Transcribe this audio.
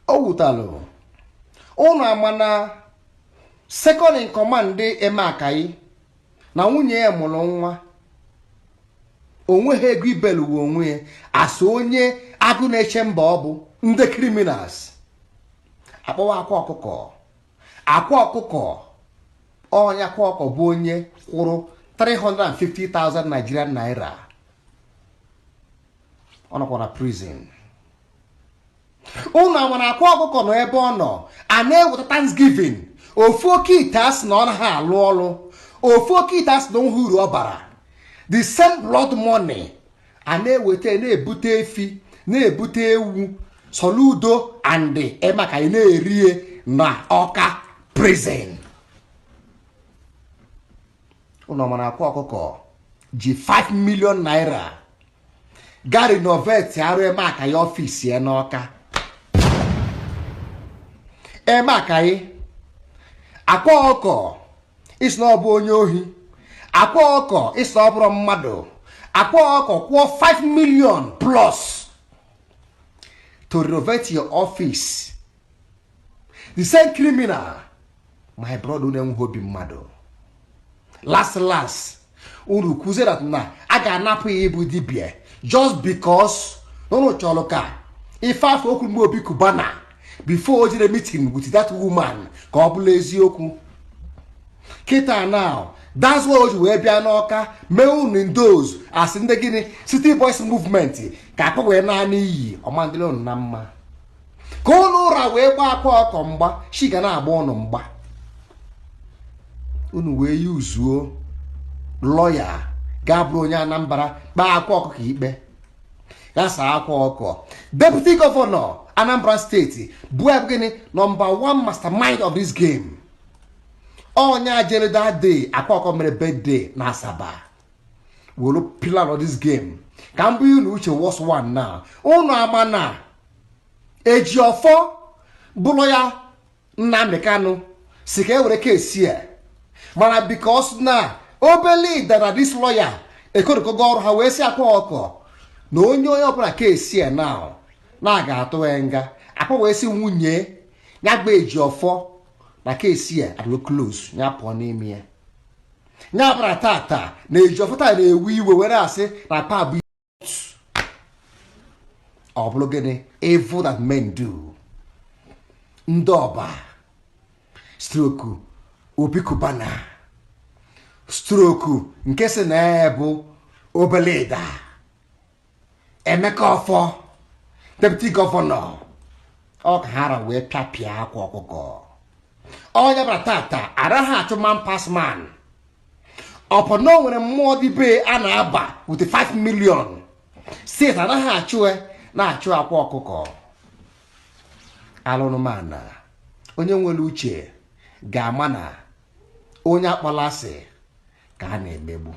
O wutalụ ụnụ ama na second in command Emeakayi na nwunye ya mụrụ nwa, onweghị ego ibeluwe onwe ya asị onye agụ na-eche mba. Ọ bụ ndị criminals akpọwa Akwa Ọkụkọ. Akwa Ọkụkọ, ọnya Akwa Ọkụkọ bụ onye kwụrụ 350,000 Nigerian naira. Ọ nọkwa na prison. Ụnụ amara Akwa Ọkụkọ nọ ebe ọ nọ a na-eweta thanksgiving. Ofu oke ite asị na ọ naghị alụ ọrụ, ofu oke ite asị na onwe uru ọ bara, the same blood money a na-eweta, na-ebute efi, na-ebute ewu, Soludo and Emeakayi na-erie na Ọka prison. Ụnụ mara Akwa Ọkụkọ ji 5 million naira ga renovate arụ Emeakayi office ya n'Ọka. Emeakayi, Akwa Ọkụkọ isi na ọ bụ onye ohi, Akwa Ọkụkọ isi na ọ bụrụ mmadụ, Akwa Ọkụkọ kwụọ 5 million plus to renovate your office, the same criminal. My brother, unu enweghị obi mmadụ. Last last, unu kwuzie that na a ga-anapụ ya ịbụ dibia just because na unu chọrọ ka ife afọ okwu mgbe Obi Cubana before o jere meeting with that woman ka ọ bụrụ eziokwu kịta. Now that's why o ji wee bịa n'Ọka mee unu ndoz asị ndị gịnị City Boys Movement ka akpa wee naanị iyi ọmandịrị unu na mma ka unu ụra wee gbaa Akwa Ọkọ mgba shi ga na-agba unu mgba. Unu wee yuzuo lọya ga-abụrụ onye Anambra kpaa Akwa Ọkụkọ ikpe, gasa Akwa Ọkụkọ, deputy governor Anambra Steeti, bụ gịnị, number one mastermind of this game. Ọnya jere that day Akwa Ọkụkọ mere birthday na Asaba were pillar of this game. Ka m bụ unu uche was one now. Unu ama na Ejiọfọ bụrụ ya Nnamdi Kanu si ka e were kesi a, mana because na obele dara this lawyer ekorokogo ọrụ ha wee si Akwa Ọkọ na onye onye ọbụla kesi a now na a ga-atụ ya nga. Akwa wee sị nwunye ya gba Ejiọfọ na kesi a adịgo close, ya pụọ n'ime ya. Ya bụra tata na Ejiọfọ taa na-ewe iwe were asị na pa bụ ọ bụrụ gịnị, evil that men do. Ndị ọba stroke Obi Cubana stroke nke si na ya bụ Obeleda Emeka Ọfọ, deputy governor, ọ ka ha ra wee pịapịa Akwa Ọkụkọ. Onye bara tata anaghị achụ man pass man ọpọ na o nwere mmụọ dị be a na-aba with 5 million steeti anaghị achụ na-achụ Akwa Ọkụkọ alụrụmana. Onye nwere uche ga-ama na onye akpọla asị ka a na-emegbu.